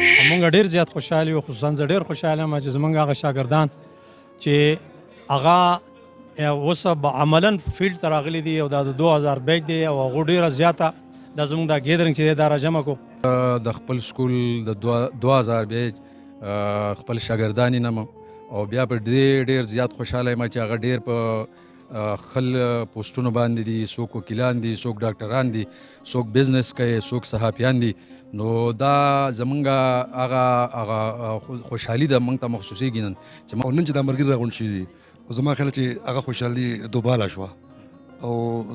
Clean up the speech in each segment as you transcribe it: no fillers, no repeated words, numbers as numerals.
مونږ ډیر زیات خوشحال یو، خصوصا زه ډیر خوشحال یم چې زمونږ هغه شاګردان چې هغه اوس عملاً field ته راغلي دي او دا د 2000 batch دی او هغو ډېره زیاته دا زمونږ دا gathering چې دی دا راجمع کو. د خپل سکول د 2000 batch خپل شاګردان یم او بیا په ډېر ډېر زیات خوشحاله یم چې هغه ډېر په خل پوسټونو باندې دي، څوک وکیلان دي، څوک ډاکټران دي، څوک business کوي، څوک صحافیان دي. نو دا زمونږ هغه هغه خوشحالي ده موږ ته محسوسېږي نن چې او نن چې دا ملګري راغونډ شوي دي، نو زما خیال چې هغه خوشحالي دوباله شوه او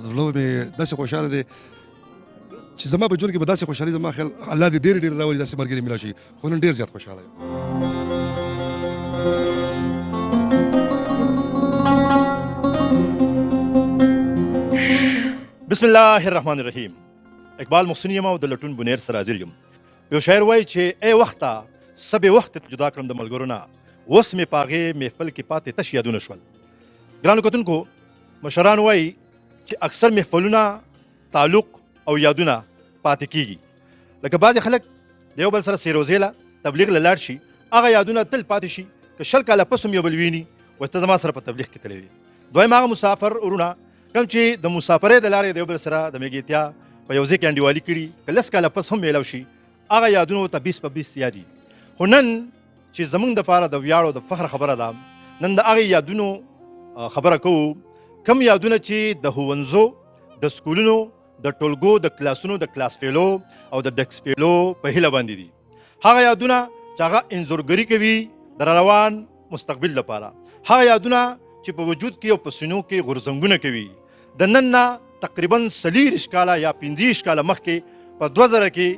زړه مې داسې خوشحاله دی چې زما په ژوند کې به داسې خوشحالي زما خیال الله دې ډېرې ډېرې راولي، داسې ملګري ملا شي. خو نن ډېر زیات خوشحاله یم. بسم الله الرحمن الرحیم. اقبال محسن یم او د لټون بنیر سره حاضر یم. یو شاعر وایي چې ای وخته سبې وخت جدا کړم د ملګرو نه، اوس مې په هغې محفل کې پاتې تش یادونه شول. ګرانو کتونکو، مشران وایي چې اکثر محفلونه تعلق او یادونه پاتې کیږي. لکه بعضې خلک د یو بل سره سیروزې له تبلیغ له لاړ شي، هغه یادونه تل پاتې شي. که 20 کاله پس هم یو بل ویني، وایي ته زما سره په تبلیغ کې تللی وې. دویم هغه مسافر وروڼه کوم چې د مسافرۍ د لارې د یو بل سره د ملګرتیا په یو ځای کې انډیوالي کړي، که 10 کاله پس هم میلاو شي، هغه یادونو ته 20 په 20 یادي. خو نن چې زمونږ دپاره د ویاړ او د فخر خبره ده، نن د هغې یادونو خبره کوو، کوم یادونه چې د ښوونځو، د سکولونو، د ټولګو، د کلاسونو، د class fellow او د desk fellow په هیله باندې دي. هغه یادونه چې هغه انځورګري کوي د روان مستقبل لپاره، هغه یادونه چې په وجود کې او په سینو کې غورځنګونه کوي. د نن نه تقریبا 24 کاله یا 25 کاله مخکې په 2000 کې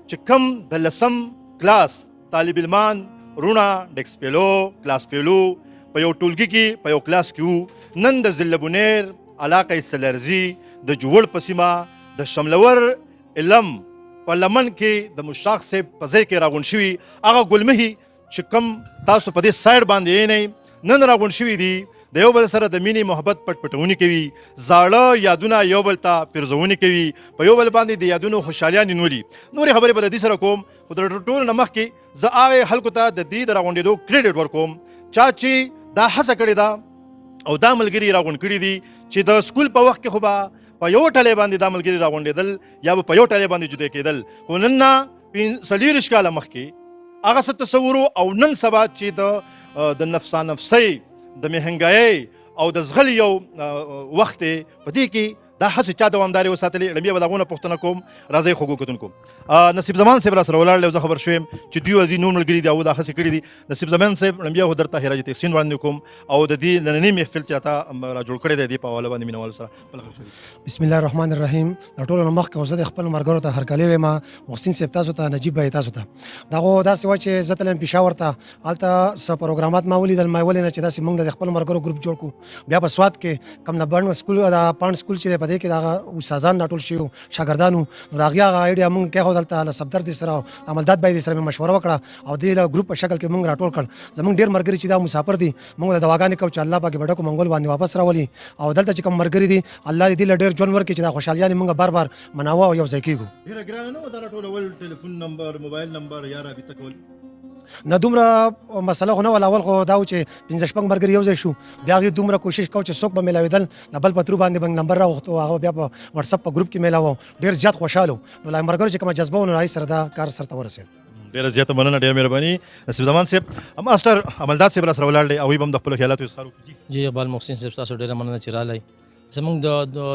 چې کم د لسم کلاس طالب علمان روڼه، desk fellow، class fellow په یو ټولګي کې په یو کلاس کې وو، نن د ضلع بونیر علاقه سلرزي د جوړ په سیمه د شملور علم په لمن کې د مشتاق صاحب په ځای کې راغونډ شوي. هغه ګلمهي چې کم تاسو په دې side باندې یې نه نن راغونډ شوي دي، د یو بل سره د مینې محبت پټ پټونې کوي، زاړه یادونه یو بل ته پیرزونې کوي، په یو بل باندې د یادونو خوشحالیانې نیولي. نورې خبرې به د دې سره کوم، خو د ټولو نه مخکې زه هغې خلکو ته د دې د راغونډېدو credit ورکوم چا چې دا هڅه کړې ده او دا ملګري راغونډ کړي دي چې د سکول په وخت کې خو به په یو ټلې باندې دا ملګري راغونډېدل یا به په یو ټلې باندې جدا کېدل، خو نن نه 24 کاله مخکې هغه څه تصور و او نن سبا چې د نفسانفسۍ، د مهنګایۍ او د زغل یو وخت دی، په دې کې دا هڅې چا دوامدارې وساتلې؟ لمبیا به د هغو نه پوښتنه کوم. راځئ خوږو کتونکو، نصیب زمان صاحب را سره ولاړ دی، زه خبر شوم چې دوی او دوی نور ملګري دي هغو دا هڅې کړې دي. نصیب زمان صاحب، لمبیا خو درته خراج تحسین وړاندې کوم او د دې نننۍ محفل چې راته را جوړ کړی دی دې په حواله باندې مینهوالو سره. بسم الله الرحمن الرحیم. د ټولو نه مخکې زه د خپل ملګرو ته هرکلی وایم. محسن صاحب تاسو ته، نجیب بھائی تاسو ته. دا خو داسې وه چې زه تلم پېښور ته، هلته څه پروګرامات ما ولیدل، ما ولې نه چې داسې موږ د خپل ملګرو ګروپ جوړ کړو. بیا په سوات کې کوم د بڼ سکول، د پاڼ سکول چې دی په دې کې دغه استادان راټول شوي وو، شاګردان وو، نو د هغې هغه idea موږ کېښودل. هلته له صفدر دې سره او عملداد بای دې سره مې مشوره وکړه او دې له ګروپ په شکل کې موږ راټول کړ. زموږ ډېر ملګري چې دا مسافر دي، موږ له دعاګانې کوو چې الله پاک یې په ډکو منګول باندې واپس راولي او دلته چې کوم ملګري دي الله دې دې له ډېر ژوند ورکړي چې دا خوشحالیانې موږ بار بار مناوه او یو ځای کېږو. ډېره ګرانه نه وه دا راټولول، ټلیفون نمبر، موبایل نمبر یا رابطه کول؟ نه دومره مسله خو نه وه. اول خو دا و چې پنځه شپږ ملګري یو ځای شو، بیا هغې دومره کوشش کوو چې څوک به میلاوېدل، د بل په through باندې به نمبر راغوښتو، هغه بیا په WhatsApp په ګروپ کې میلاوه. ډېر زیات خوشحاله وو. نو لا ملګرو چې کومه جذبه وه نو هغې سره دا کار سرته ورسېد. ډېره زیاته مننه، ډېره مهرباني نصیب زمان صاحب. ماسټر عملداد صاحب را سره ولاړ دی، هغوی به هم د خپلو خیالاتو اظهار وکړي. جی اقبال محسن صاحب، تاسو ډېره مننه چې راغلی. زموږ د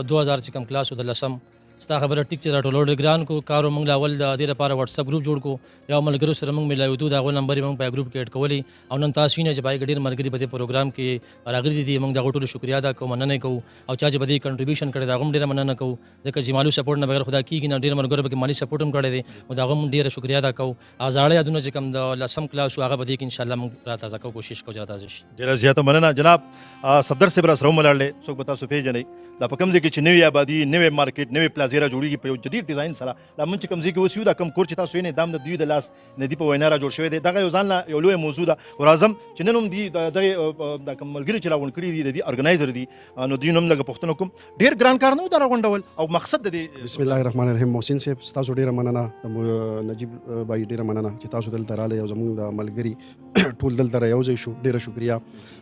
2000 چې کوم کلاس و د لسم، ستا خبره ټیک چې راټولول ډېر ګران کو کار و. موږ له اول د دې لپاره WhatsApp ګروپ جوړ کو، یو ملګرو سره موږ میلاوېدو، د هغو نمبر یې موږ په ګروپ کې add کولې او نن تاسو وینئ چې په هغې کې ډېر ملګري په دې پروګرام کې راغلي دي. موږ د هغو ټولو شکریه ادا کوو، مننه یې کوو او چا چې په دې contribution کړی د هغو هم ډېره مننه کوو، ځکه چې مالي support نه بغیر خدا کېږي نه. ډېر ملګرو پکې مالي support هم کړی دی، نو د هغو هم ډېره شکریه ادا کوو. هغه زاړه یادونه چې کوم د لسم کلاس و هغه په دې کې انشاءالله موږ را تازه کوو، کوشش کوو چې را تازه شي. ډېره زیاته مننه جناب. صفدر صاحب را سره هم ولاړ دی، څوک به تاسو پېژنئ، دا په کوم ځای کې چې نوې آبادي، نوې market، نوې پلازې دا زیره جوړیږي په یو جدید ډیزاین سره. دا مونږ چې کوم ځای کې اوس یو، دا کوم کور چې تاسو وینئ دا هم د دوی د لاس ندی په وینا را جوړ شوی دی. دغه یو ځان له یو لویه موضوع ده. ورازم چې نن هم دی دغه د کوم ملګري چې راغونډ کړي دي د دې ارګنایزر دي، نو دوی نوم لږه پوښتنه کوم. ډېر ګران کار نه و دا راغونډول او مقصد د دې؟ بسم الله الرحمن الرحیم. محسن صاحب ستاسو ډېره مننه، نجیب بای ډېره مننه چې تاسو دلته راغلی او زموږ د ملګري ټول دلته را یو ځای شو. ډېره شکریه،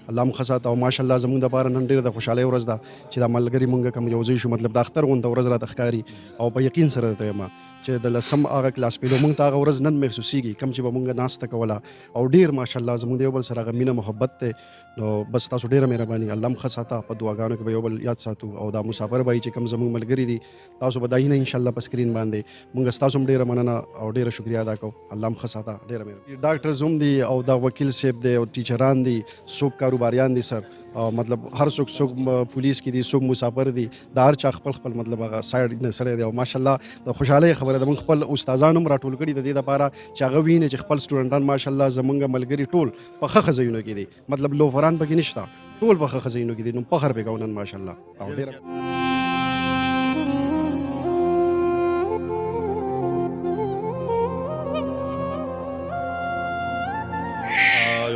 الله مو ښه ساته. او ماشاءالله زموږ دپاره نن ډېره د خوشحالۍ ورځ ده چې دا ملګري مونږ کوم یو ځای شو، مطلب د اختر غونډه ورځ راته ښکاري. او په یقین سره درته وایم چې د لسم هغه کلاس پیلو مونږ ته هغه ورځ نن محسوسېږي کوم چې به مونږ ناسته کوله. او ډېر ماشاءالله زموږ د یو بل سره هغه مینه محبت دی. نو بس تاسو ډېره مهرباني، الله مو ښه ساته. په دعاګانو کې به یو بل یاد ساتو. او دا مسافر بای چې کوم زموږ ملګري دي، تاسو به دا نه ان شاء الله په سکرین باندې مونږ ستاسو هم ډېره مننه او ډېره شکریه ادا کوو. الله مو ښه ساته، ډېره مهرباني. ډاکټر هم دي او دا وکیل صاحب دی او ټیچران دي، څوک کاروباریان دي سر، او مطلب هر څوک، څوک پولیس کې دي، څوک مسافر دي، د هر چا خپل خپل مطلب هغه سایډ نه سړی دی. او ماشاءالله د خوشحالۍ خبره ده، موږ خپل استادان هم راټول کړي د دې لپاره چې هغه ویني چې خپل سټوډنټان ماشاءالله زمونږ ملګري ټول په ښه ښه ځایونو کې دي، مطلب لوفران پکې نشته، ټول په ښه ښه ځایونو کې دي. نو فخر پې کوو نن ماشاءالله. او ډېره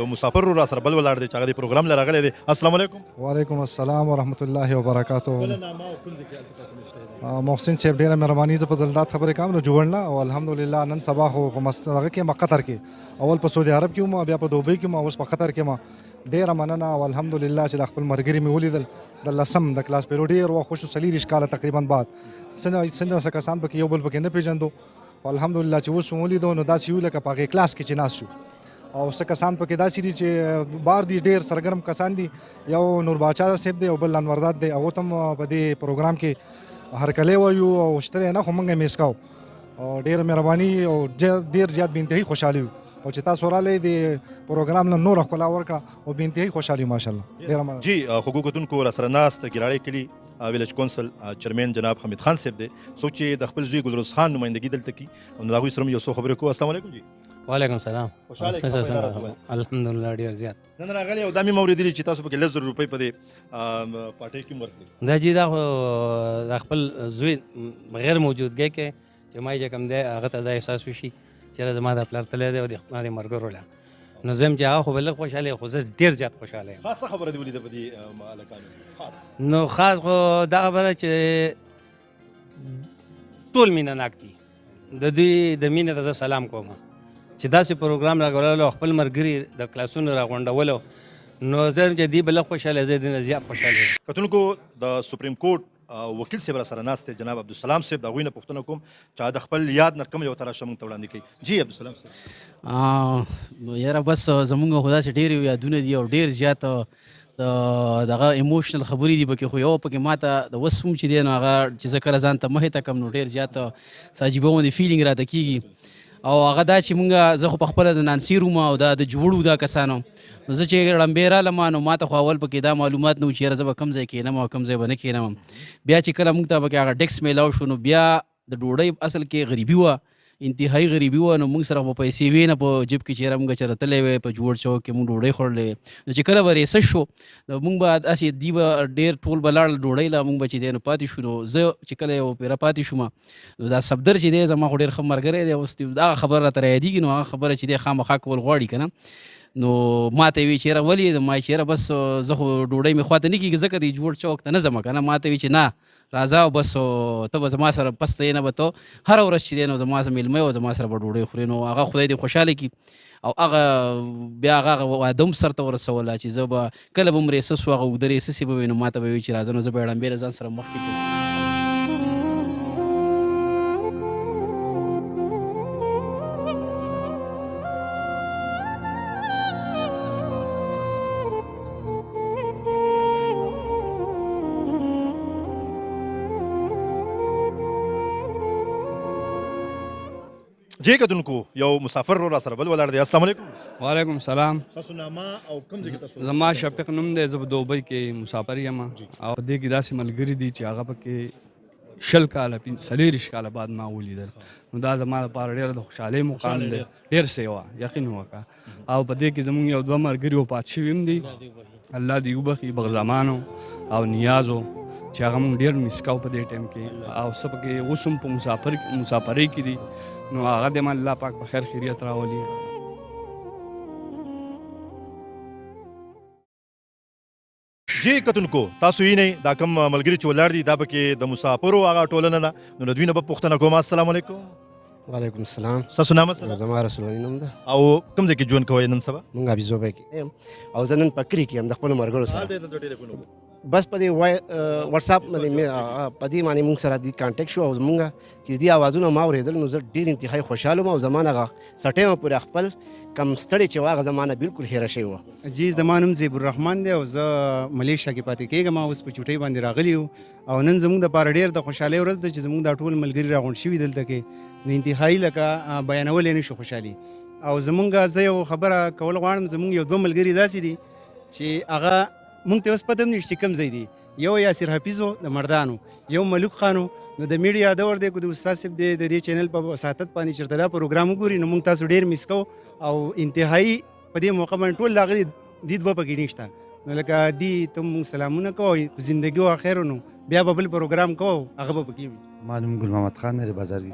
یو مسافر ورور سره بل ولاړ دی چې هغه د پروګرام له راغلی دی. السلام علیکم. وعلیکم السلام ورحمت الله وبرکاته. محسن صاحب ډیره مهرباني، زه په زلداد خبرې کوم نو جوړ نه. او الحمدلله نن سبا خو په دغه کې ما قطر کې، اول په سعودي عرب کې وم، بیا په دوبۍ کې وم، اوس په قطر کې ما. ډیره مننه او الحمدلله چې د خپل ملګري مې ولیدل د لسم د کلاس پیرو ډیر وخت وشو، 24 کاله تقریبا بعد. څنګه څه کسان پکې یو بل پکې نه پېژندو، خو الحمدلله چې اوس مو ولیدو نو داسې یو لکه په هغې کلاس کې چې ناست شو. او څه کسان پکې داسې دي چې بار دي، ډېر سرګرم کسان دي. یو نور باچا صاحب دی او بل انورداد دی، هغو ته هم په دې پروګرام کې هرکلی وایو. او شته دی نه، خو موږ یې میس کوو. او ډېره مهرباني او ډېر زیات بې انتهایي خوشحالي یو. او چې تاسو راغلئ دې پروګرام له نوره ښکلا ورکړه او بې انتهایي خوشحالي یو ماشاءالله. ډېره مننه. جی خوږو کتونکو، را سره ناست ګراړې کلي ویلج کونسل چیرمن جناب حمید خان صاحب دی، څوک چې د خپل زوی ګلروز خان نمایندګي دلته کوي. نو د هغوی سره هم یو څو خبرې کوو. السلام علیکم. جی وعلیکم السلام. خوشحاله یې؟ ښه پیدا راته ووایه. الحمدلله ډېر زیات. نن راغلی او دا مې اورېدلي چې تاسو پکې 10,000 روپۍ په دې پارټۍ کې هم ورکړې. دا جی دا خو د خپل زوی غیر موجودګۍ کې چې ما یې کوم دی هغه ته دا احساس وشي چې زما د پلار تللی دی او د خپل ملګرو له، نو زه هم چې هغه خو به لږ خوشحاله یم، خو زه ډېر زیات خوشحاله یم. خاصه خبره دې ولیده په دې هلکانو کې؟ خاص نو خاص خو دا خبره چې ټول مینه ناک دي، د دوی د مینې ته زه سلام کوم چې داسې پروګرام راغولو او خپل ملګري د کلاسونو راغونډولو، نو زه چې دوی به لږ خوشحاله، زه دې نه زیات خوشحاله یم. کتونکو، د سپریم کورټ وکیل صاحب را سره ناست دی جناب عبدالسلام صاحب، د هغوی نه پوښتنه کوم چې د خپل یاد نه کوم یو تراشه موږ ته وړاندې کوي. جی عبدالسلام صاحب. یاره بس زمونږ خو داسې ډېرې یادونه دي او ډېر زیات دغه ایموشنل خبرې دي پکې. خو یو پکې ما ته د اوس هم چې دی نو هغه چې زه کله ځان ته مخې ته کړم نو ډېر زیات څه عجیبه غوندې فیلینګ راته کېږي. او هغه دا چې مونږ، زه خو په خپله د نانسیر وم او دا د جوړو دا کسانو، نو زه چې ړمبی رالم نو ما ته خو اول پکې دا معلومات نه و چې یاره زه به کوم ځای کښېنم او کوم ځای به نه کښېنم. بیا چې کله مونږ ته پکې هغه ډیکس میلاو شو نو بیا د ډوډۍ اصل کې غریبي وه، انتهایی غریبي وه، نو مونږ سره خو پیسې وې نه په جیب کې چې یاره مونږ چېرته تللی وی په جوړ چوک کې مونږ ډوډۍ خوړلې. نو چې کله به ریسه شو نو مونږ به داسې دی به ډېر ټول به لاړل ډوډۍ له، مونږ به چې دی نو پاتې شو. نو زه چې کله یو پیره پاتې شوم نو دا صفدر چې دی زما خو ډېر ښه ملګری دی، اوس دا خبره راته رایادېږي، نو هغه خبره چې دی خامخا کول غواړي که نه، نو ما ته یې وی چې یاره ولې؟ ما یې چې یاره بس زه خو ډوډۍ مې خواته نه کېږي ځکه د جوړ چوک ته نه ځم که نه. ما ته وی چې نه راځه او بس ته به زما سره پس ته یې نه به ته هره ورځ چې دی نو زما سره مېلمه او زما سره به ډوډۍ خورې. نو هغه خدای دې خوشحاله کړي. او هغه بیا هغه واده هم سرته ورسوله چې زه به کله به هم ریسه شو، هغه اوږده ریسه به وي نو ما ته به وي چې راځه، نو زه به یې ړمبی له ځان سره مخکې کړم. جی کتونکو، یو مسافر ورور سره بل ولاړ دی. السلام علیکم. وعلیکم السلام. تاسو نامه او کوم ځای کې تاسو؟ زما شفیق نوم دی، زه په دوبۍ کې مسافر یم. او په دې کې داسې ملګري دي چې هغه پکې 20 کاله 24 کاله بعد ما ولیدل، نو دا زما لپاره ډېره د خوشحالۍ مقام دی، ډېر سیوا یقین وکړه. او په دې کې زموږ یو دوه ملګري وفات شوي هم دي، الله دې وبخښي، بغزمانو او نیازو. چې هغه مونږ ډېر مس کاو په دې ټایم کې، او څه پکې اوس هم په مسافرۍ کې دي، نو هغه دې الله پاک په خیر خیریت راولي. جی کتونکو تاسو یې نه دا کوم ملګری چې ولاړ دي دا پکې د مسافرو هغه ټولنه ده، نو له دوی نه به پوښتنه کوم. السلام علیکم. وعلیکم السلام. ستاسو نام څه ده؟ زما رسول الله نوم ده. او کوم ځای کې ژوند کوئ نن سبا؟ مونږ ابي زوبه کې یم او زه نن په کلي کې یم د خپلو ملګرو سره. بس په دې واتساپ باندې په دې باندې مونږ سره دې کانټیکټ شو او مونږ چې دې اوازونه ما اورېدل نو زه ډېر انتهایي خوشحاله وم او زما نه هغه سټۍ مې پورې خپل کم ستړی چې وه هغه زما نه بالکل هېره شوې وه. جی زما نوم زیب الرحمن دی او زه ملیشیا کې پاتې کېږم. اوس په چوټۍ باندې راغلی یو او نن زموږ دپاره ډېر د خوشحالۍ ورځ ده چې زموږ دا ټول ملګري راغونډ شوي دلته کې، نو انتهایي لکه بیانولی نه شو خوشحالي. او زموږ زه یو خبره کول غواړم، زموږ یو دوه ملګري داسې دي چې هغه مونږ ته اوس پته هم نشته چې کوم ځای دي. یو یاسر حفیظ و د مردانو، یو ملوک خان و. نو د میډیا دور دی، که د استاد صاحب دی د دې چینل په وساطت باندې چېرته دا پروګرام وګوري نو مونږ تاسو ډېر مس کوو او انتهایي په دې موقع باندې ټول راغلي دي، دوه پکې نشته. نو لکه دي ته مونږ سلامونه کوو، زندګي وه خیر نو بیا به بل پروګرام کوو هغه به پکې وي. ما نوم ګل محمد خان دی، بازار کې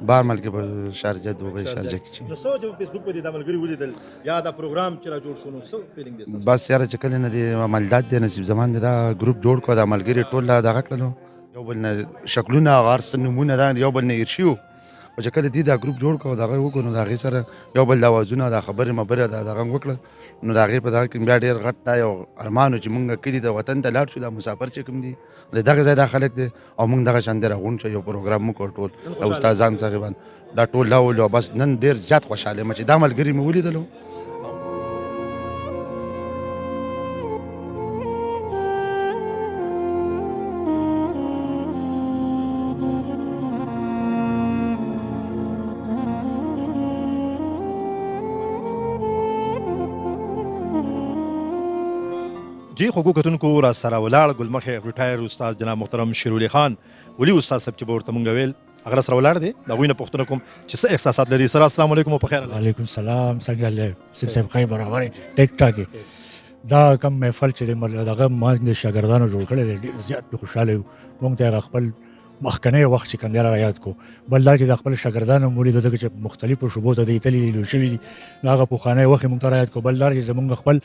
بارمل کې په شارجه دوبۍ شارجه کې. نو څه چې په فیسبوک باندې دا ملګري ولیدل یا دا پروګرام چې را جوړ شو نو څه فیلینګ دی؟ بس یاره چې کله نه دی ملداد دی نصیب زمان دی دا ګروپ جوړ کړو، دا ملګري ټول دغه کړلو، یو بل نه شکلونه او هر څه نومونه دا یو بل نه هېر شوي وو. خو چې کله دوی دا ګروپ جوړ کړو دغه وکړو نو د هغې سره یو بل د اوازونه دا خبرې مبرې دا دغه وکړه، نو د هغې په دغه کې بیا ډېر غټ دا یو ارمان و چې مونږ کلي ته وطن ته لاړ شو، دا مسافر چې کوم دي له دغه ځای دا خلک دي او مونږ دغه شان دې راغونډ شو، یو پروګرام وکړو ټول د استادان صاحبان دا ټول راولو. بس نن ډېر زیات خوشحاله یم چې دا ملګري مې ولیدلو. جی خوږو کتونکو را سره ولاړ ګلمخې ریټایر استاد جناب محترم شیرولي خان ولي استاد صاحب چې به ورته مونږ ویل هغه را سره ولاړ دی، د هغوی نه پوښتنه کوم چې څه احساسات لري. سر السلام علیکم او په خیر. وعلیکم السلام. څنګه له سید صاحب ښه برابر ټیک ټاک. دا کوم محفل چې دغه ما د شاګردانو جوړ کړی دی ډېر زیات پرې خوشحاله یو. مونږ ته هغه خپل مخکنی وخت چې کوم دی را یاد کو. بل دا چې د خپل شاګردانو مو ولیدو ځکه چې مختلفو شعبو ته دی تللي دي، لوی شوي دي، نو هغه پخوانی وخت یې مونږ ته را یاد کو. بل دا چې زمونږ خپل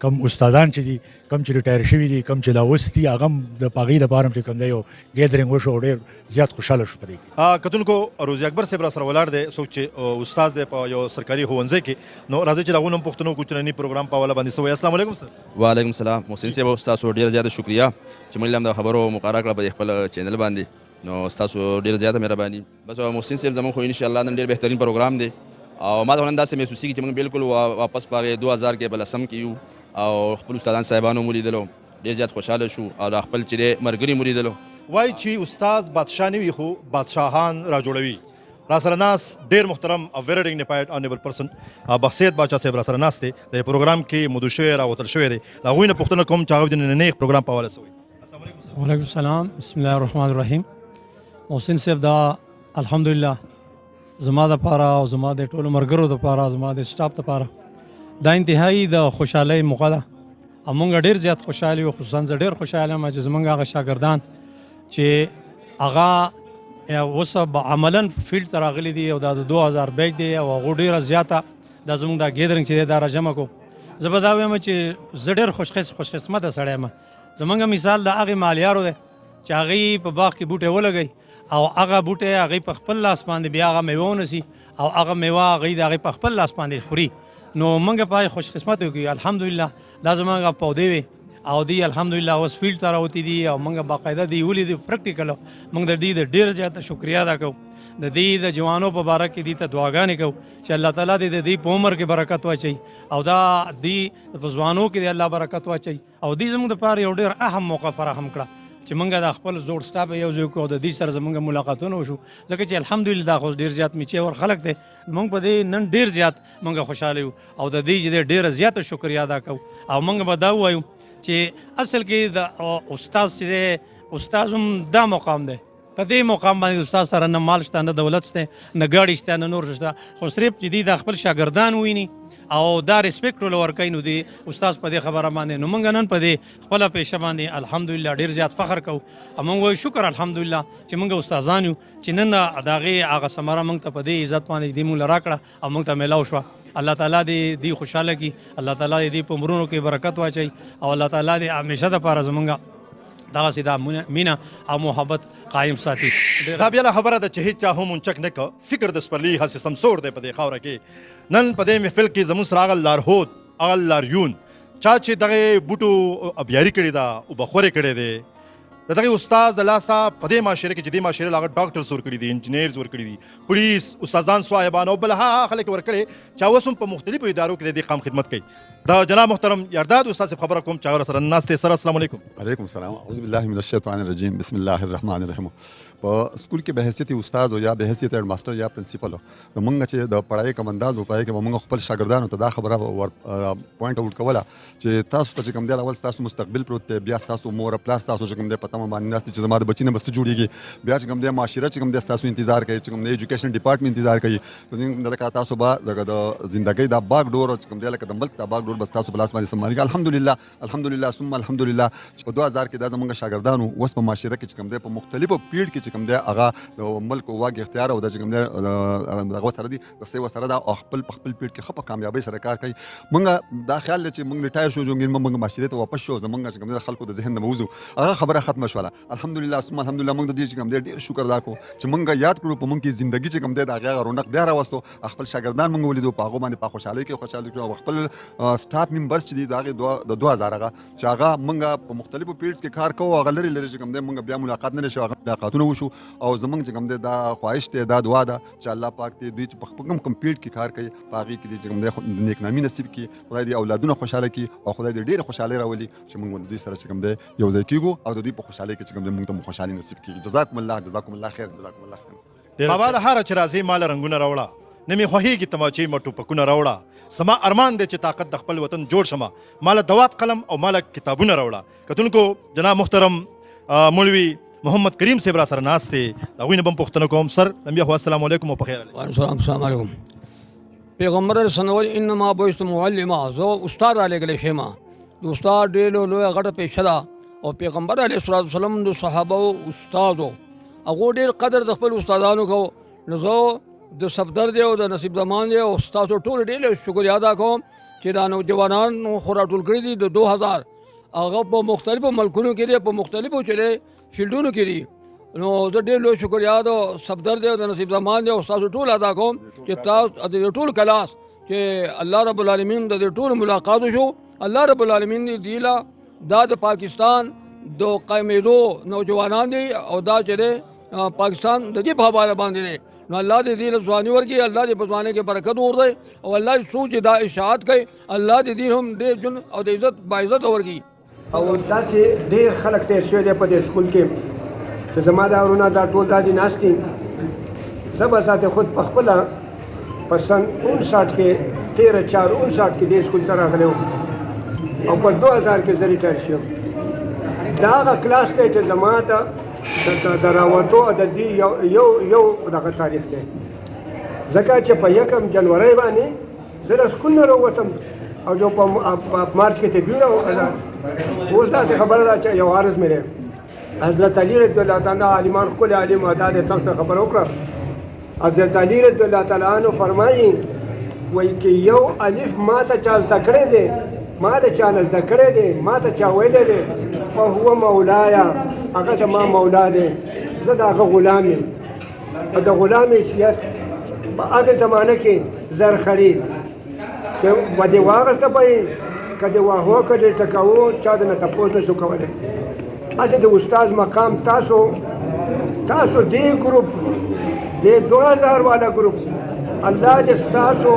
کوم استادان چې دي، کوم چې ریټایر شوي دي، کوم چې لا اوس دي، هغه هم د هغې دپاره هم چې کوم دی یو ګیدرینګ وشو او ډېر زیات خوشحاله شو په دې کې. کتونکو روزي اکبر صاحب را سره ولاړ دی، څوک چې استاد دی په یو سرکاري ښوونځي کې، نو راځئ چې د هغو نه هم پوښتنه وکړو چې نني پروګرام په حواله باندې څه وایي. السلام علیکم سر. وعلیکم السلام. محسن صاحب ستاسو ډېره زیاته شکریه چې موږ هم د خبرو مقرره کړه په دې خپل چینل باندې، نو ستاسو ډېره زیاته مهرباني. بس محسن صاحب زموږ خو انشاءالله نن ډېر بهترین پروګرام دی او ما ته نن داسې محسوسېږي چې موږ بالکل واپس په هغې 2000 کې په لسم کې یو او خپل استادان صاحبانو مو لیدلو، ډېر زیات خوشحاله شو او دا خپل چې دی ملګري مو لیدلو. وایي چې استاد بادشاه نه وي خو بادشاهان را جوړوي. را سره ناست ډېر محترم او ویری ډیګنیفاید آنریبل پرسن بخسید باچا صاحب را سره ناست دی، د پروګرام کې مدعو شوی راوتل شوی دی. د هغوی نه پوښتنه کوم چې هغوی د نننۍ پروګرام په حواله څه وایي. وعلیکم السلام. بسم الله الرحمن الرحیم. محسن صاحب دا الحمدلله زما دپاره او زما د ټولو ملګرو دپاره، زما د سټاف دپاره دا انتهایي د خوشحالۍ موقع ده او مونږ ډېر زیات خوشحال یو. خصوصا زه ډېر خوشحاله یم چې زمونږ هغه شاګردان چې هغه اوس عملاً فیلډ ته راغلي دي او دا د 2000 بیچ دی او هغو ډېره زیاته دا زمونږ دا ګیدرینګ چې دی دا راجمع کړو. زه به دا وایم چې زه ډېر خوشقسمته سړی یم. زمونږ مثال د هغې مالیارو دی چې هغې په باغ کې بوټی ولګوي او هغه بوټی هغې په خپل لاس باندې بیا هغه میوه ونیسي او هغه میوه هغې د هغې په خپل لاس باندې خوري. نو موږ په هغې خوشقسمت یو کړو الحمدلله. دا زمونږ پودې وې او دی الحمدلله اوس فیلډ ته راوتي دي او موږ باقاعده دی ولیدو پریکټیکل. موږ د دې د ډېر زیات شکریا ادا کوو، د دې د جوانو په باره کې دې ته دعاګانې کوو چې الله تعالی دې د دې په عمر کې برکت واچوي او دا دې په ځوانو کې دې الله برکت واچوي. او دې زموږ دپاره یو ډېر اهم موقع فراهم کړه چې موږ د خپل زوړ سټاف یو ځای کړو او د دې سره زموږ ملاقاتونه وشو، ځکه چې الحمدلله دا خو ډېر زیات میچې ور خلک دی. موږ په دې نن ډېر زیات موږ خوشحاله یو او د دې چې دی ډېره زیاته شکریا ادا کوو. او موږ به دا ووایو چې اصل کې د استاد چې دی، استاد هم دا مقام دی، په دې مقام باندې استاد سره نه مال شته، نه دولت شته، نه ګاډي شته، نه نور شته، خو صرف چې دی دا خپل شاګردان وویني او دا ریسپیکټ ول ورکوي. نو دی استاد په دې خبره باندې نو موږ نن په دې خپله پیشه باندې الحمدلله ډېر زیات فخر کوو او موږ وایو شکر الحمدلله چې موږ استادان یو چې نن د هغې هغه ثمره موږ ته په دې عزت باندې دې موږ له راکړه او موږ ته میلاو شوه. الله تعالی دې دی خوشحاله کړي، الله تعالی دې په عمرونو کې برکت واچوي او الله تعالی دې همیشه دپاره زموږ دغسې دا مینه او محبت قایم ساتي. دا بیا له خبره ده چې هیڅ چا هم اونچک نه که فکر د سپرلي هسې سمسور دی په دې خاوره کې. نن په دې محفل کې زموږ سره هغه لارښود، هغه لاریون چا چې دغه بوټو ابیاري کړې ده، اوبخورې کړې دی، د دغه استاد د لاسه په دې معاشره کې چې دې معاشرې له هغه ډاکټرز ورکړي دي، انجینرز ورکړي دي، پولیس، استادان، صاحبان او بلها خلک ورکړي چې اوس هم په مختلفو ادارو کې د دې قام خدمت کوي. د جناب محترم یارداد استاد صاحب خبره کوم چې هغه سره ناست دی. سر السلام علیکم. علیکم السلام. اعوذ بالله من الشیطان الرجیم، بسم الله الرحمن الرحیم. په سکول کې به حیثیت استاد او یا به حیثیت هډ ماستر یا پرنسپل نو موږ چې د پړای کوم انداز و پای کې به موږ خپل شاګردانو ته دا خبره ور پوینټ اوټ کوله چې تاسو ته چې کوم دی اول تاسو مستقبل پروت دی، بیا تاسو مور پلار تاسو چې کوم دی په تمه باندې ناست چې زما د بچی نه بس جوړیږي، بیا چې کوم دی معاشره چې کوم دی تاسو انتظار کوي، چې کوم دی ایجوکیشن ډپارټمنټ انتظار کوي. نو لکه تاسو به دغه د زندګۍ دا باغ ډور چې کوم دی لکه د ملک دا باغ ډور بس تاسو په لاس باندې سمالي. الحمدلله الحمدلله ثم الحمدلله چې په 2000 کې دا زمونږ شاګردانو اوس په معاشره کې چې کوم دی په مختلفو پیړ کې چې کوم دی هغه د ملک واګ اختیار او د چې کوم دی دغه سره دي رسۍ ورسره ده او خپل په خپل پیړ کې ښه په کامیابۍ سره کار کوي. مونږ دا خیال دی چې مونږ ریټایر شو جونګین، مونږ معاشرې ته واپس شو، زمونږ چې کوم دی خلکو د ذهن نه ووځو، هغه خبره ختمه شوله. الحمدلله ثم الحمدلله مونږ د دې چې کوم دی ډېر شکر ادا کړو چې مونږ یاد کړو په مونږ کې زندګي چې کوم دی د هغې هغه رونق بیا راوستو، خپل شاګردان مونږ ولیدو په هغو باندې په خوشحالۍ کې خوشحاله کړو او خپل سټاف ممبرز چې دي د هغې د 2000 هغه چې هغه مونږ په مختلفو پیړز کې کار کوو، هغه لرې لرې چې کوم دی مونږ بیا ملاقات نه شو، هغه ملاقاتونه وشو. او زمونږ چې کوم دی دا خواهش دی، دا دعا ده چې الله پاک دې دوی چې په خپل کوم کوم پیړ کې کار کوي په هغې کې دې چې کوم دی نیکنامي نصیب کړي، خدای دې اولادونه خوشحاله کړي او خدای دې ډېرې خوشحالۍ راولي چې مونږ د دوی سره چې کوم دی یو ځای کېږو او د دوی په خوشحالۍ کې چې کوم دی مونږ ته مو خوشحالي نصیب کېږي. جزاکم الله، جزاکم الله خیر، جزاکم الله خیر. بابا د هره چې راځې ماله رنګونه راوړه، نه مې خوښېږي تماچې مه ټوپکونه راوړه، زما ارمان دی چې طاقت د خپل وطن جوړ شمه، ماله دوات قلم او ماله کتابونه راوړه. کتونکو جناب محترم مولوي محمد کریم صاحب را سره ناست دی، د هغوی نه به هم پوښتنه کوم. سر لمبیا خو السلام علیکم او په خیر. وعلیکم السلام. السلام علیکم. پیغمبر علیه السلام وایي انما بعثت معلما، زه استاد رالیږلی شوم. د استاد ډېر لویه غټه پیشه ده او پیغمبر علیه السلام د صحابه استاد و، هغو ډېر قدر د خپل استادانو کو. نو زه د صفدر دی او د نصیب زمان دی او ستاسو ټول ډېر شکریه ادا کوم چې دا نوجوانان خو راټول کړي دي د 2000 هغه په مختلفو ملکونو کې دی، په مختلفو چې دی فیلډونو کې دي. نو زه ډېر لوی شکریه د صفدر دی او د نصیب زمان دی او ستاسو ټول ادا کوم چې تاسو د دې ټول کلاس چې الله رب العالمین د دې ټولو ملاقات وشو. الله رب العالمین دې دی له دا د پاکستان د قایمېدو نوجوانان دي او دا چې دی پاکستان د دې په حواله باندې دی. نو الله دې دې له ځواني ورکړي، الله دې په ځواني کې برکت ورکړي او الله دې څوک چې دا اشاعت کوي الله دې دې هم ډېر ژوند او د عزت باعزت ورکړي. او داسې ډېر خلک تېر شوي دی په دې سکول کې چې زما دا وروڼه دا ټول دا دي ناست دي. زه به ذات خود په خپله په سن 59 کې 13 4 59 کې دې سکول ته راغلی وم او په 2000 کې زه ریټایر شوم. دا هغه کلاس دی چې زما د راوتو او د دې یو یو یو دغه تاریخ دی، ځکه چې په 1 جنورۍ باندې زه له سکول نه راووتم او جو په مارچ کې ته بیره اوس داسې خبره ده چې یو عرض مې دی. حضرت علی رضی الله تعالی عالمان ښکلی عالم دا دی تاسو ته خبره وکړه. حضرت علی رضی الله تعالی عنه فرمایي وایي که یو الف ما ته چا زده کړی دی، ما د چا نه زده کړی دی، ما ته چا ویلی دی، فهو مولایا، هغه زما مولا دی، زه د هغه غلام یم. او د غلام حیثیت په هغه زمانه کې زر خرید چې به دې واغسته به یې که دې واهو که دې ټکاوو چا د نه تپوس نه شو کولی. هسې د استاد مقام تاسو تاسو دې ګروپ دې 2000 والا ګروپ الله دې ستاسو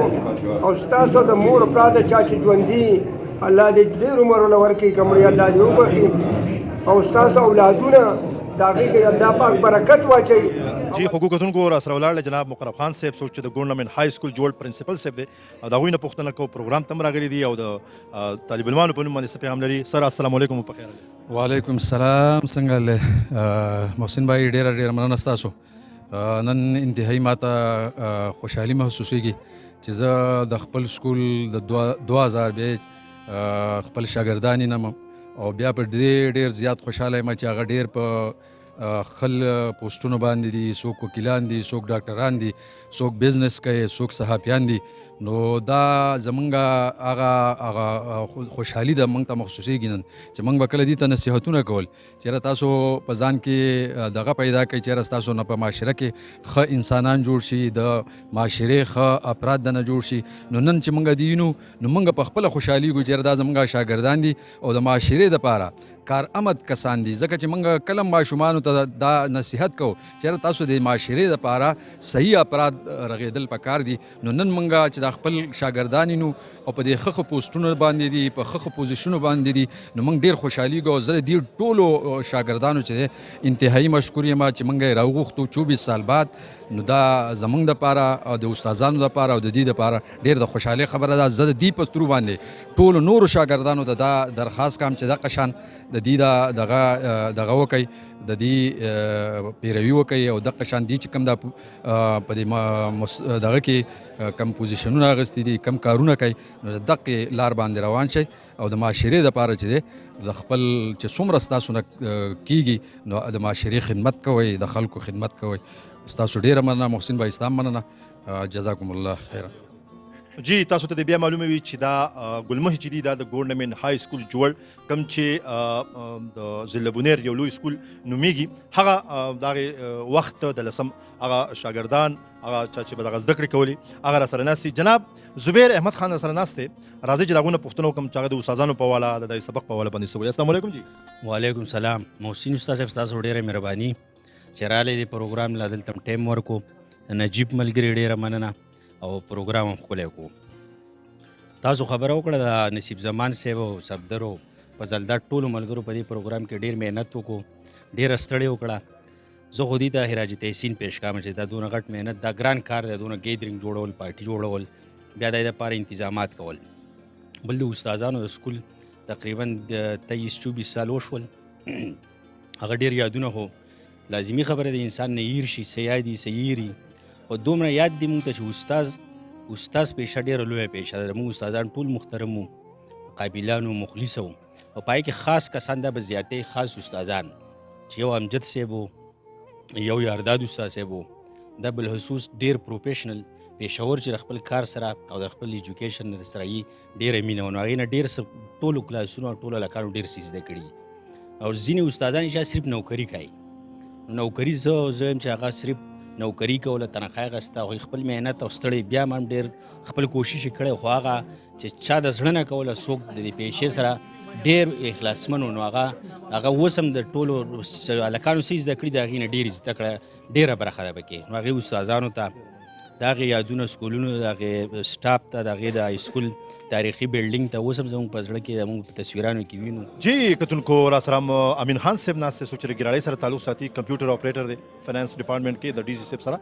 او ستاسو د مور پلار د چا چې ژوندي الله دې ډېر عمر له ورکړي، که مړي الله دې وبخښي او ستاسو اولادونه د هغې کې الله پاک برکت واچوي. جی خوږو کتونکو را سره ولاړ جناب مقرب خان صاحب څوک چې د ګورنمنټ های سکول جوړ پرنسپل صاحب دی او د هغوی نه پوښتنه کوو پروګرام ته هم راغلي دي او د طالب علمانو په نوم باندې څه پیغام لري. سر السلام علیکم او په خیر. وعلیکم السلام. څنګه له محسن بھائی ډېره ډېره مننه ستاسو. نن انتهایی ماته خوشحالي محسوسېږي چې زه د خپل سکول د 2000 بیچ خپل شاګردان نم او بیا په دې ډیر زیات خوشاله یم چې هغه ډیر په خل پوسټونو باندې دي، څوک وکیلان دي، څوک ډاکټران دي، څوک بزنس کوي، څوک صحافیان دي. نو دا زمونږ هغه هغه خوشحالي ده موږ ته مخصوصېږي نن چې موږ به کله دې ته نصیحتونه کول چې یاره تاسو په ځان کې دغه پیدا کړئ چې یاره ستاسو نه په معاشره کې ښه انسانان جوړ شي، د معاشرې ښه افراد دنه جوړ شي. نو نن چې موږ دي وینو نو موږ په خپله خوشحالېږو چې یاره دا زمونږ شاګردان دي او د معاشرې دپاره کار آمد کسان دي. ځکه چې موږ کله ماشومانو ته دا نصیحت کوو چې یاره تاسو د معاشرې دپاره صحیح افراد رغېدل پکار دي. نو نن موږ چې دا خپل شاګردان وینو او په دې ښه ښه پوسټونو باندې دي، په ښه ښه پوزیشنو باندې دي، نو موږ ډېر خوشحالېږو. او زه د دې ټولو شاګردانو چې دی انتهایی مشکور یم چې موږ یې راوغوښتو 24 سال بعد. نو دا زموږ دپاره او د استادانو دپاره او د دې دپاره ډېر د خوشحالۍ خبره ده. زه د دې په ترو باندې ټولو نورو شاګردانو ته دا درخواست کوم چې دغه شان د دې دغه دغه وکړئ، د دې پیروي وکړئ او دغه شان دي چې کوم دا په دې دغه کې کم پوزیشنونه اخیستي دي، کم کارونه کوي، نو د دقې لار باندې روان شئ او د معاشرې دپاره چې دی د خپل چې څومره ستاسو نه کېږي نو د معاشرې خدمت کوئ، د خلکو خدمت کوئ. ستاسو ډېره مننه محسن بھائی، ستا مننه، جزاکم الله خیرا. جی تاسو ته بیا معلومه وي چې دا ګلمخ چې دی دا د ګورنمنټ های سکول جوړ کم چې د ضلع بونیر یو لوی سکول نومیږي، هغه دغه وخت د لسم هغه شاګردان هغه چا چې به دغه زده کړې کولې هغه را سره ناست دي. جناب زبیر احمد خان را سره ناست دی، راځئ چې د هغو نه پوښتنه وکړم چې هغه د استادانو په حواله د دغه سبق په حواله باندې څه وایي. السلام علیکم جی. وعلیکم سلام محسن استاد صاحب، ستاسو ډېره مهرباني چې راغلی دې پروګرام له دلته هم ټایم ورکو. د نجیب ملګري ډېره مننه او پروګرام هم ښکلی کو. تاسو خبره وکړه د نصیب زمان صاحب او صفدر او فضلداد ټولو ملګرو په دې پروګرام کې ډېر محنت وکړو، ډېره ستړې وکړه. زه خو دې ته خراج تحسین پیش کوم چې دا دونه غټ محنت، دا ګران کار دی، دونه ګیدرینګ جوړول، پارټي جوړول، بیا د دې لپاره انتظامات کول. بل د استادانو د سکول تقریبا د 23 24 سال وشول، هغه ډېر یادونه خو لازمي خبره ده انسان نه هیر شي، څه یاد یې څه هېري، خو دومره یاد دي موږ ته چې استاد پیشه ډېره لویه پیشه ده. موږ استادان ټول محترم وو، قابلان وو، مخلص وو، او په هغې کې خاص کسان دا به زیاتې خاص استادان چې یو امجد صاحب و، یو یارداد استاد صاحب و، دا بالخصوص ډېر پروفیشنل پېښور چې د خپل کار سره او د خپل ایجوکیشن سره یې ډېره مینه وه، نو هغې نه ډېر څه ټولو کلاسونو او ټولو هلکانو ډېر څه زده کړي. او ځینې استادان چې صرف نوکري کوي، نوکري زه وایم چې هغه صرف نوکري کوله، تنخوا یې اخیسته، هغوی خپل محنت او ستړی بیا هم ډېر خپل کوشش یې کړی، خو هغه چې چا د زړه نه کوله، څوک د دې پیشې سره ډېر اخلاصمن و، نو هغه اوس هم د ټولو هلکانو څه زده کړي د هغې نه ډېرې زده کړه ډېره برخه ده پکې. نو هغې استادانو ته د هغې یادونه سکولونو، د هغې سټاف ته، د هغې د های سکول تاریخي بلډینګ ته اوس هم زموږ په زړه کې زموږ په تصویرانو کې وینو. جی کتونکو را سره امین خان صاحب ناست دی، څوک چې د ګراړۍ سره تعلق ساتي، کمپیوټر اپریټر دی فینانس ډپارټمنټ کې د ډي سي صاحب سره،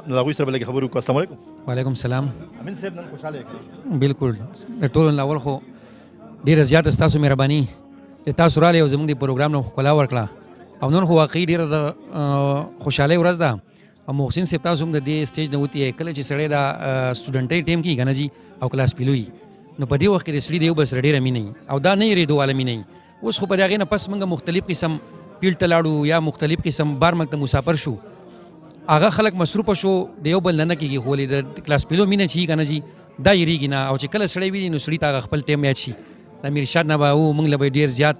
نو هغوی سره به لږې خبرې وکړو. السلام علیکم. وعلیکم سلام. امین صاحب نن خوشحاله یې کړئ؟ بالکل، د ټولو نه اول خو ډېره زیاته ستاسو مهرباني چې تاسو راغلئ او زموږ د پروګرام نه ښکلا ورکړه، او نن خو واقعي ډېره د خوشحالۍ ورځ ده. او محسن صاحب تاسو هم د دې سټیج نه وتی، کله چې سړی د سټوډنټۍ ټیم کې که نه جي او کلاس پیلو وي، نو په دې وخت کې د سړي د یو بل سره ډېره مینه وي او دا نه هېرېدو واله مینه وي. اوس خو په د هغې نه پس موږ مختلف قسم پیل ته لاړو یا مختلف قسم بار ملک ته مسافر شو، هغه خلک مصروفه شو د یو بل نه نه کېږي، خو ولې د کلاس پیلو مینه چې وي که نه جي دا هېرېږي نه. او چې کله سړی ویني نو سړي ته هغه خپل ټیم یاد شي. د امیر شاد نه به و موږ له به ډېر زیات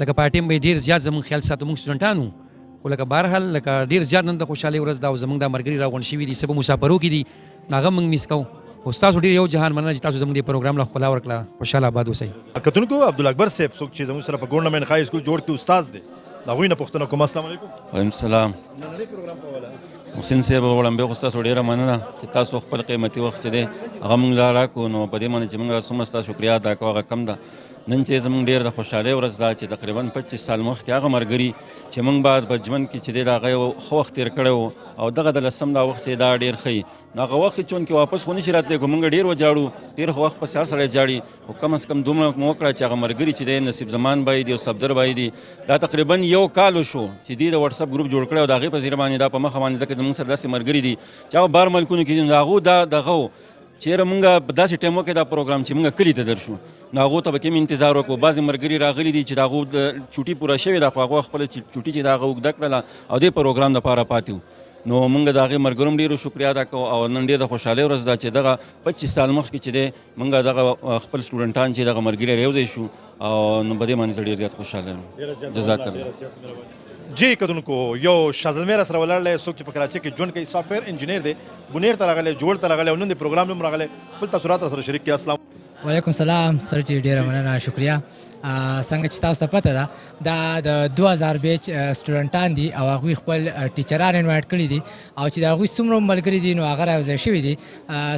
لکه په ټیم به یې ډېر زیات زموږ خیال ساتو، موږ سټوډنټان وو، خو لکه بهرحال لکه ډېر زیات نن د خوشحالۍ ورځ ده او زموږ دا ملګري راغونډ شوي دي، څه په مسافرو کې دي، نو هغه موږ میس کوو. خو ستاسو ډېر یو جهان مننه چې تاسو زموږ دې پروګرام له ښکلا ورکړه. خوشحاله آباد اوسئ. کتونکو عبدالاکبر صاحب څوک چې زموږ سره په ګورنمنټ های سکول جوړ کې استاد دی، د هغوی نه پوښتنه کوم. السلام علیکم. وعلیکم السلام. نننی پروګرام په حواله محسن صاحب وړاندې خو ستاسو ډېره مننه چې تاسو خپل قیمتي وخت چې دی هغه موږ له راکړو، نو په دې باندې چې موږ څومره ستاسو شکریه ادا کوو هغه کم ده. نن چې زموږ ډېر د خوشحالۍ ورځ ده چې تقریباً 25 سال مخکې هغه ملګري چې موږ به په ژوند کې چې دی د هغه یو ښه وخت تېر کړی و او دغه د لسم دا وخت چې دا ډېر ښه وي، نو هغه وخت چې چونکې واپس خو نشي راتلی، خو موږ ډېر وژاړو، ډېر ښه وخت پسې هر سړی ژاړي، خو کم از کم دومره مو وکړه چې هغه ملګري چې دی نصیب زمان بای دی او صفدر بای دی، دا تقریباً یو کال وشو چې دوی د واټساپ ګروپ جوړ کړی او د هغې په ذریعه باندې دا په مخه باندې، ځکه زموږ سره داسې ملګري دي چې هغه بار ملکونو کې دي، نو د هغو دا دغه و. چیرې مونږ په داسې ټایمو کې دا پروګرام چې مونږ کلي ته درشو نو هغو ته به کې انتظار وکړو. بعضې ملګري راغلي دي چې د هغو د چوټي پوره شوې ده، خو هغو خپله چوټي چې د هغه اوږده کړله او دې پروګرام دپاره پاتې وو. نو مونږ د هغې ملګرو هم ډېرو شکریا ادا کوو او نن ډېر د خوشحالۍ ورځ ده چې دغه 25 سال مخکې چې دی مونږ دغه خپل سټوډنټان چې دغه ملګري رايوځای شو او نو په دې باندې زه ډېر زیات خوشحاله یم. جزاک الله. جی کتونکو یو شازلمی را سره ولاړ دی، څوک چې په کراچۍ کې ژوند کوي، سافټویر انجینیر دی، بونیر ته راغلی، جوړ ته راغلی او نن د پروګرام نوم راغلی. خپل تاثرات را سره شریک کړئ. السلام وعلیکم سلام سر جی، ډیره مننه، شکریا. څنګه چې تاسو ته پته ده دا د 2000 بیچ سټوډنټان دي او هغوی خپل ټیچران انوایټ کړي دي او چې د هغوی څومره ملګري دي نو هغه راوځای شوي دي.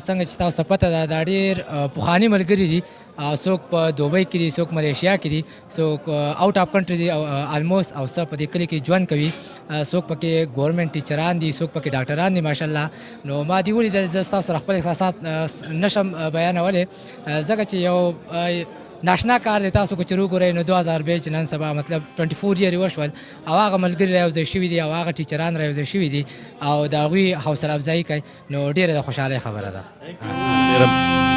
څنګه چې تاسو ته پته ده دا ډېر پخواني ملګري دي، څوک په دوبۍ کې دي، څوک ملیشیا کې دي، څوک اوټ اف کنټري دي او الموست او څه په دې کلي کې ژوند کوي، څوک پکې ګورنمنټ ټیچران دي، څوک پکې ډاکټران دي ماشاءالله. نو ما دې ولیدل، زه ستاسو سره خپل احساسات نشم بیانولی ځکه چې یو ناشنا کار دی. تاسو که چې وګورئ نو 2000 بیچ نن سبا مطلب 24 year وشول او هغه ملګري رايوځای شوي دي او هغه ټیچران رايوځای شوي دي او د هغوی حوصله افزایي کوي، نو ډېره د خوشحالۍ خبره ده.